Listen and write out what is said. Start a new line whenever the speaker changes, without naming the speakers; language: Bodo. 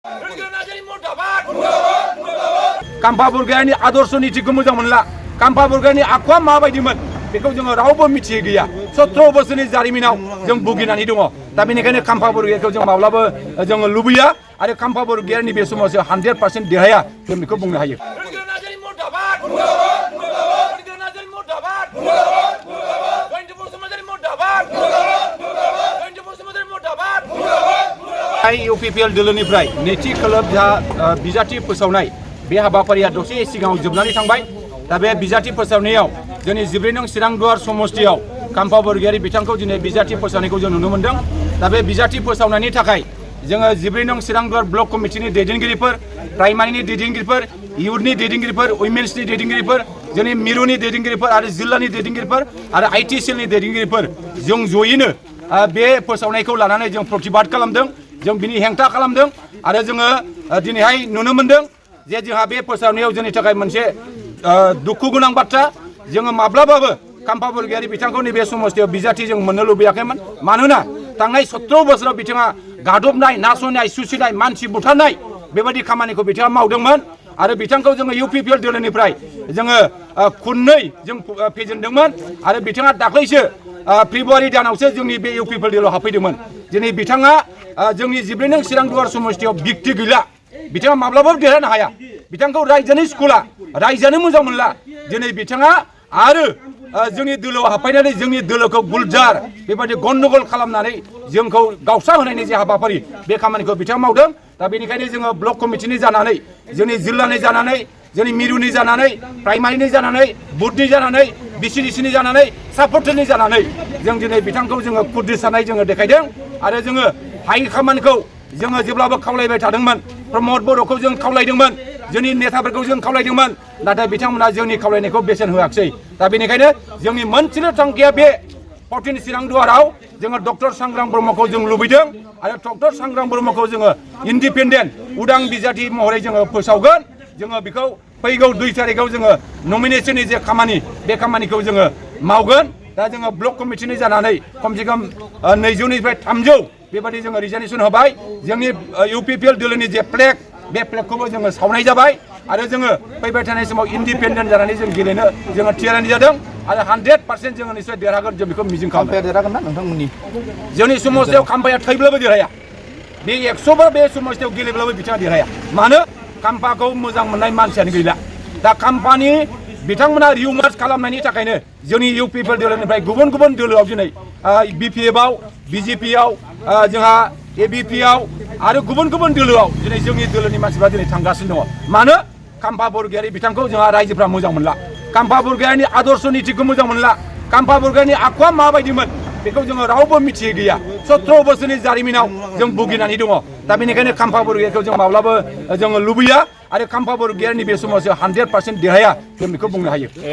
काम्फा बरगयारिनि आदर्श नीतिखौ मोजां मोनला काम्फा बरगयारिनि आखुआ माबायदिमोन बेखौ जोङो रावबो मिथियै गैया 17 बोसोरनि जारिमिनाव जों भुगिनानै दङ दा बेनिखायनो काम्फा बरगयारिखौ जों माब्लाबो जोङो लुबैया आरो काम्फा बरगयारिनि बे समाव 100% देरहाया जों बेखौ बुंनो हायो इउपिपिएल दोलोनिफ्राय नैथि खोलोब बिजाथि फोसावनाय बे हाबाफारिया दसे सिगाङाव जोबनानै थांबाय दा बे बिजाथि फोसावनायाव जोंनि 14 नं चिरांदुवार समस्तियाव काम्फा बरगयारि बिथांखौ दिनै बिजाथि फोसावनायखौ जों नुनो मोन्दों दा बे बिजाथि फोसावनायनि थाखाय जोङो 14 नं चिरांदुवार ब्लक कमिटिनि दैदेनगिरिफोर प्राइमारिनि दैदेनगिरिफोर इयुथनि दैदेनगिरिफोर उइमेन्सनि दैदेनगिरिफोर जोंनि मिरुनि दैदेनगिरिफोर आरो जिल्लानि दैदेनगिरिफोर आरो आइटि सेलनि दैदेनगिरिफोर जों जयैनो बे फोसावनायखौ लानानै जों प्रतिबाद खालामदों जों बिनि हेंथा खालामदों आरो जोङो दिनैहाय नुनो मोन्दों जे जोंहा बे फोसावनायाव जोंनि थाखाय मोनसे दुखु गोनां बाथ्रा जोङो माब्लाबाबो काम्फा बरगयारि बिथांखौ नैबे समस्तियाव बिजाथि जों मोननो लुबैयाखैमोन मानोना थांनाय 17 बोसोराव बिथाङा गादबनाय नासयनाय सुसिनाय मानसि बुथारनाय बेबायदि खामानिखौ बिथाङा मावदोंमोन आरो बिथांखौ जोङो इउपिपिएल दोलोनिफ्राय जोङो खुननै जों फेजेनदोंमोन आरो बिथाङा दाख्लैसो फेब्रुवारि दानावसो जोंनि बे इउपिपिएल दोलोआव हाबफैदोंमोन दिनै बिथाङा जोंनि 14 नं चिरांदुवार समस्तियाव बिक्ति गैला बिथाङा माब्लाबाबो देरहानो हाया बिथांखौ रायजोनि स्कुला रायजोआनो मोजां मोनला दिनै बिथाङा आरो जोंनि दोलोआव हाबफैनानै जोंनि दोलोखौ गुलजार बेबायदि गन्डगोल खालामनानै जोंखौ गावस्रा होनायनि जे हाबाफारि बे खामानिखौ बिथाङा मावदों दा बेनिखायनो जोङो ब्लक कमिटिनि जानानै जोंनि जिल्लानि जानानै जोंनि मिरुनि जानानै प्राइमारिनि जानानै बुथनि जानानै बिसिडिसिनि जानानै सापर्टनि जानानै जों दिनै बिथांखौ जोङो खुद्रिसारनाय जोङो देखायदों आरो जोङो हायै खामानिखौ जोङो जेब्लाबो खावलायबाय थादोंमोन प्रमद बर'खौ जों खावलायदोंमोन जोंनि नेताफोरखौ जों खावलायदोंमोन नाथाय बिथांमोना जोंनि खावलायनायखौ बेसेन होआखिसै दा बेनिखायनो जोंनि मोनसेल' थांखिया बे 14 चिरांदुवाराव जोङो डक्टर सांग्रां ब्रह्मखौ जों लुबैदों आरो डक्टर सांग्रां ब्रह्मखौ जोङो इन्डिपेन्डेन्ट उदां बिजाथि महरै जोङो फोसावगोन जोङो बेखौ फैगौ 2 तारिखआव जोङो नमिनेशननि जे खामानि बे खामानिखौ जोङो मावगोन दा जोङो ब्लक कमिटिनि जानानै खमसे खम 200 निफ्राय 300 बेबायदि जोङो रिजार्भेसन होबाय जोंनि इउपिपिएल दोलोनि जे फ्लेग बे फ्लेगखौबो जोङो सावनाय जाबाय आरो जोङो फैबाय थानाय समाव इन्डिपेन्डेन्ट जानानै जों गेलेनो जोङो थियारि जादों आरो 100% जोङो निश्चय देरहागोन जों बेखौ मिजिं खालामो
देरहागोन ना नोंथांमोननि
जोंनि समस्तियाव काम्फाया थैब्लाबो देरहाया बे 100 बार बे समस्तियाव गेलेब्लाबो बिथाङा देरहाया मानो काम्फाखौ मोजां मोननाय मानसियानो गैला दा काम्फानि बिथांमोना रिउमार्स खालामनायनि थाखायनो जोंनि इउपिपिएल दोलोनिफ्राय गुबुन गुबुन दोलोआव दिनै बिपिएफआव बिजेपिआव जोंहा एबिपिआव आरो गुबुन गुबुन दोलोआव दिनै जोंनि दोलोनि मानसिफ्रा दिनै थांगासिनो दङ मानो काम्फा बरगयारि बिथांखौ जोंहा रायजोफ्रा मोजां मोनला काम्फा बरगयारिनि आदर्श नीतिखौ मोजां मोनला काम्फा बरगयारिनि आखुआ माबायदिमोन बेखौ जोङो रावबो मिथियै गैया 17 बोसोरनि जारिमिनाव जों भुगिनानै दङ दा बेनिखायनो काम्फा बरगयारिखौ जों माब्लाबो जोङो लुबैया आरो काम्फा बरगयारिनि बे समाव 100% देरहाया जों बेखौ बुंनो हायो